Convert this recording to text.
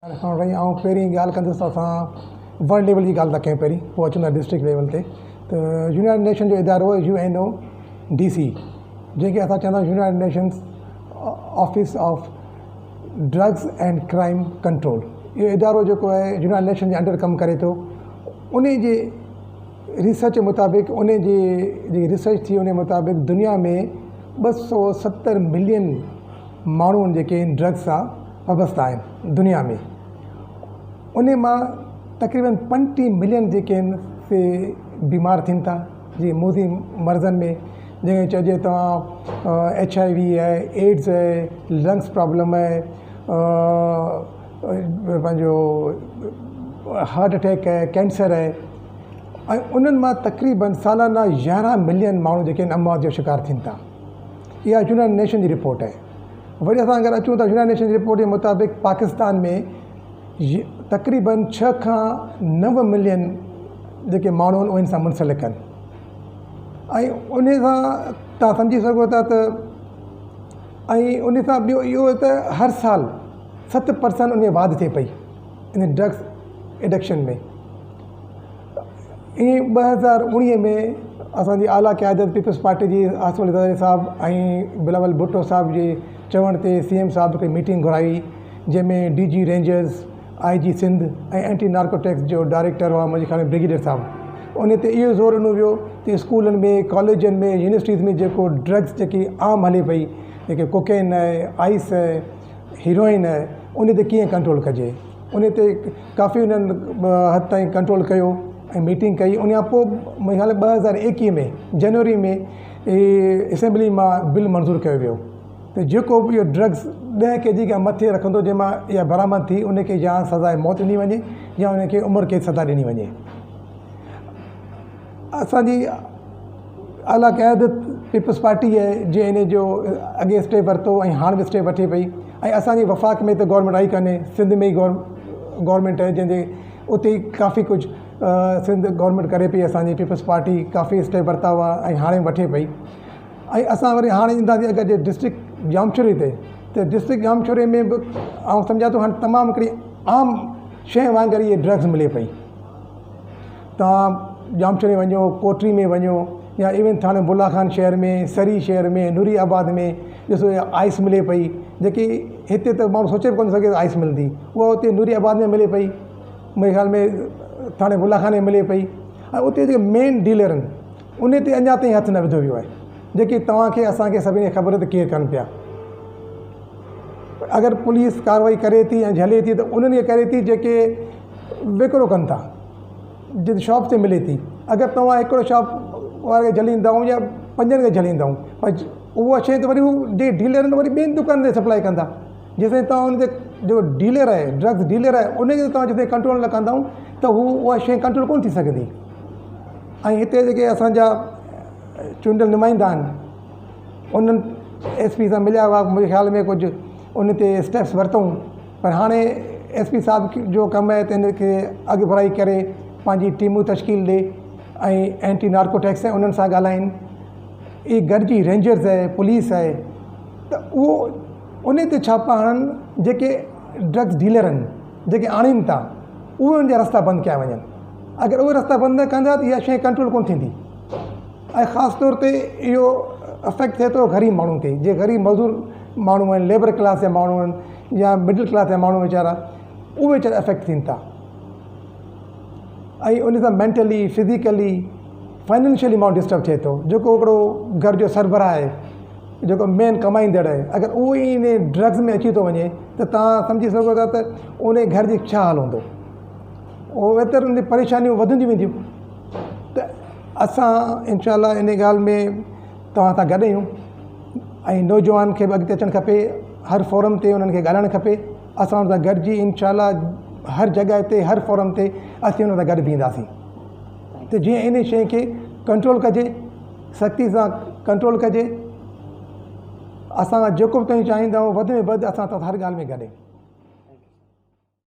آئون پهرين ڳالهه ڪندس اسان ورلڊ ليول جي ڳالهه ٿا ڪيون پهرين پوء اچون ٿا ڊسٽرڪٽ ليول تي ته يونائيٽڊ نيشن جو ادارو آهي U N O D C جنهن کي اسان چوندا آهيون United Nations office of drugs and crime control اهو ادارو جيڪو آهي يونائيٽڊ نيشن جي انڊر ڪم ڪري ٿو ان جي ريسرچ مطابق ان جي جيڪي ريسرچ ٿي ان مطابق دنيا ۾ 270 ملين ماڻهو جيڪي آهن ڊرگس سان وابسته آهن دنيا ۾ ان مان تقريبن 35 ملين جيڪي آهن سي بيمار ٿين ٿا جيئن موذي مرضن ۾ جنهن کي چئجي توهان ايڇ I V آهي ايڊز آهي لنگس پرابلم آهي پنهنجو هارٽ اٽيڪ آهي ڪينسر آهي ۽ انهن مان تقريبن سالانه 11 ملين ماڻهو جيڪي آهن اموات جو شڪار ٿين ٿا. اها يونائيٽڊ نيشن جي رپورٽ آهي. وري اسان اگر اچون ته يونائيٽڊ نيشن جي رپورٽ جي مطابق پاڪستان ۾ تقريبن 6 کان 9 ملين جيڪي ماڻهو آهن اهي ان سان منسلڪ آهن ۽ ان سان توهان سمجهي سگهو ٿا ته ۽ ان سان ٻيو اهو ته هر سال 7% ان ۾ واڌ ٿئي پئي ان ڊرگس ايڊڪشن ۾. ائين 2019 ۾ اسان جي اعليٰ قيادت پيپلز پارٽي جي آصف علي زرداري صاحب ۽ بلاول ڀٽو صاحب جي چوڻ تي سي ايم صاحب هڪڙي ميٽنگ گهرائي جنهن ۾ D G rangers, I G Sindh ۽ anti narcotics جو ڊائريڪٽر هئا منهنجي خيال ۾ برگيڊيئر صاحب ان تي اهو زور ڏنو ويو ته اسڪولن ۾ ڪاليجن ۾ يونيورسٽيز ۾ جيڪو ڊرگس جيڪي عام هلي پئي جيڪي ڪوڪين آهي آئس آهي هيروئن آهي ان تي ڪيئن ڪنٽرول ڪجي. ان تي ڪافي انهن حد تائين ڪنٽرول ڪيو ۽ ميٽنگ ڪئي ان کان پوء منهنجي خيال ۾ 2021 ۾ جنوري ۾ اسيمبلي مان بل منظور ڪيو ويو ته جيڪو به اهو ڊرگس 10 ڪي جي کان مٿي رکندو جنهن مان اها برآمد ٿي ان کي يا سزاء موت ڏني وڃي يا ان کي عمر قيد سزا ڏني وڃي. اسان جي اعليٰ قيادت پيپلز پارٽي آهي جنهن ان جو اڳي اسٽيپ ورتو ۽ هاڻ به اسٽيپ وٺي پئي ۽ اسان جي وفاق ۾ ته گورنمينٽ آئي ڪانهي سنڌ ۾ ئي گورنمينٽ آهي جنهن جي اتي ئي ڪافي ڪجهه سنڌ گورنمينٽ ڪري پئي اسان جي پيپلز پارٽي ڪافي اسٽيپ ورتا هئا ۽ هاڻي به وٺي پئي ۽ اسان وري هاڻي اينداسين اگر جي ڊسٽرڪٽ ڄامشوري تي ته ڊسٽرڪٽ ڄامشوري ۾ به آئون سمجهان ٿو هاڻي تمام هڪڙي عام شيء وانگر اهي ڊرگس ملي پئي. توهان ڄامشوري وڃو، ڪوٽڙي ۾ وڃو يا ايون ٿاڻي بولا خان شهر ۾، سري شهر ۾، نوري آباد ۾ ڏسو اها آئس ملي پئي جيڪي هتي ته ماڻهو سوچي به ڪونه سگهي ته آئس ملندي اها اتي نوري آباد ۾ ملي پئي منهنجي خيال ۾ ٿاڻي بولا خان ۾ ملي پئي ۽ اتي جيڪي مين ڊيلر آهن ان تي اڃا تائين هٿ نه وڌو ويو آهي جيڪي توهان کي اسان کي سڀني کي خبر ته ڪير ڪن پيا. اگر پوليس ڪارروائي ڪري ٿي ۽ جهلي ٿي ته انهن کي ڪري ٿي جيڪي وڪرو ڪن ٿا جتي شاپ تي ملي ٿي اگر توهان هڪڙو شاپ واري کي جهليندؤ يا پنجن کي جهليندؤ پر اها شيء ته وري هو جيڪي ڊيلر آهن وري ٻين دڪانن تي سپلائي ڪندا جيستائين توهان ان تي جيڪو ڊيلر آهي ڊرگس ڊيلر آهي ان کي توهان جيستائين ڪنٽرول نه ڪندؤ ته هو اها شيء ڪنٽرول ڪونه ٿي سگهندي ۽ هتي جيڪي اسانجا چونڊيل نمائندا آهن انهن ايس پي سان مليا هئا منهنجي خيال ۾ ڪجهه ان تي اسٽيپس ورتائون پر هاڻي ايس پي صاحب جو ڪم آهي ته ان کي اڳڀرائي ڪري پنهنجي ٽيمون تشڪيل ڏي ۽ اينٽي نارڪوٽيڪس آهي انهن سان ڳالهائين اهي گڏجي رينجرز آهي پوليس آهي ته اهو ان تي ڇاپا هڻن جيڪي ڊرگس ڊيلر آهن جيڪي آڻين ٿا اهي ان جا رستا بند ڪيا وڃن اگر اهي رستا بند نه ڪندا ته اها شيء ڪنٽرول ڪونه ٿيندي. ۽ خاص طور تي اهو افيڪٽ ٿئي ٿو غريب ماڻهن تي جي غريب مزدور ماڻهو آهن ليبر ڪلاس جا ماڻهو آهن يا مڊل ڪلاس جا ماڻهو ويچارا اهي ويچارا افيڪٽ ٿين ٿا ۽ ان سان مينٽلي فزيڪلي فائنينشلي ماڻهو ڊسٽرب ٿئي ٿو جيڪو هڪڙو گهر جو سربراهه آهي جيڪو مين ڪمائيندڙ آهي اگر اهو ئي ان ڊرگس ۾ اچي ٿو وڃي ته توهان سمجهي سگهو ٿا ته ان گهر جي ڇا حال هوندو اهو ويتر ان جي پريشانيون وڌنديون وينديون ته اسان انشاء الله ان ڳالهه ۾ توهان سان گڏ آهيون ۽ نوجوان کي به اڳتي اچڻ کپي هر فورم تي انهن کي ڳالهائڻ کپي اسان ان سان گڏجي انشاء الله هر جڳهه تي هر فورم تي اسين انهن سان گڏ بيهنداسين ته جيئن ان شيء کي ڪنٽرول ڪجي سختي سان ڪنٽرول ڪجي اسان جيڪو به توهين چاهيندا وڌ ۾ وڌ اسان توهان سان هر ڳالهه ۾ گڏ آهيون.